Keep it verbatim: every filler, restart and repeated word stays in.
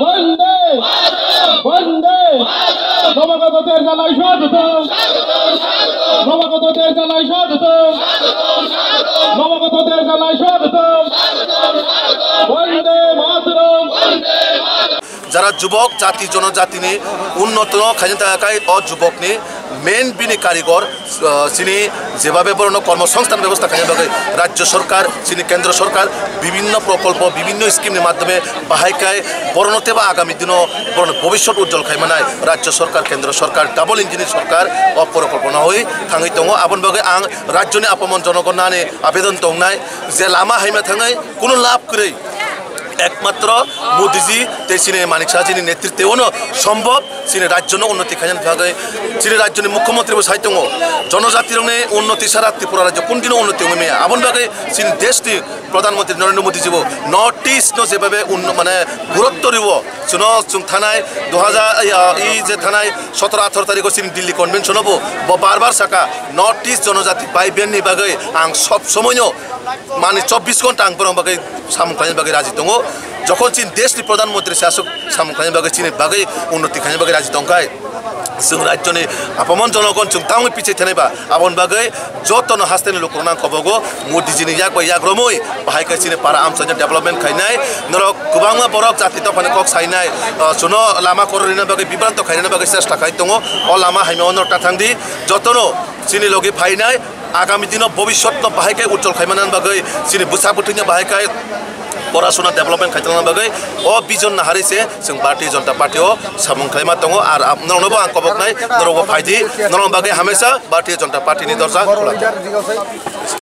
Bande! Bande! নবাগতদের জানাই স্বাগতম। নবাগতদের জানাই স্বাগতম। নবাগতদের জানাই স্বাগতম। বন্দে মাতরম। Jara jubok jati jonojatini unnoto khaina takai o jubokni main bini karigor, ah, chini jebabe borokno kormosongsthan bebosta khaina bagwi rajyo sorkar, chini kendro sorkar bibinno prokolpo, bibinno scheme ni madhyome bahai khai borokno teibo agami dino borokni bobiswt ujjwal khai manai rajyo sorkar, kendro sorkar, double engine ni sorkar o prokolpo no hoi thangwi tongo. Aboni bagwi ang rajyoni apamon jonogonno ani abedon tongnai je lama haima thangwi kuno lab kwrwi. Ekmatro Modiji tei chini Manik Sahajini netritwano sombhob chini rajyono unnoti khaina bagwi. Chini rajyoni mukhyamantri bo sai tongo, jonojatirokni unnoti sara Tripura rajyo kundino unnoti wngwi maya. Aboni bagwi chini deshni Pradhan Mantri Narendra Modiji bo North East no jebabe unno-, mane gurutto riwo. Chuno chwng thanai du hajar, ya, i je thanai sotoro atharo tarikho chini Delhi Convention o bo, bo bar bar saka, North East jonojati bai benni bagwi ang sob somoino mani chobbish ghonta ang borok bagwi samung khlaina bagwi raji tongo. Jokhon chini deshni Pradhan Mantri se aswk samung khlaina bagwi chini bagwi unnoti khlaina bagwi raji tongkhai, chwng rajyoni apamon jonogon chwng tangwi pichai thanai ba. Aboni bagwi jotono hasteni lukurokno ang kobogo Modijini yak bai yak romwi bahai khe chini para amchaini development khainai. Norok kwbangma borok jati dophani kok sainai, ah, chuno lama kwrwirina bagwi bibranto khairina bagwi chesta khai tongo. O lama haima o norok ta thangdi, jotono chini logi phainai. Agami dino bobiswtno bahai khe ujjwal khaimani bagwi, chini bwsa bwtwino bahai khe porasuna development khaitongna bagwi o vision naharwi se chwng Bharatiya Janata Party o samung khlaima tongo. Ar ap-, norokno bo ang koboknai, norok bo phaidi, norok bagwi hamesa Bharatiya Janata Party ni dorja khulak.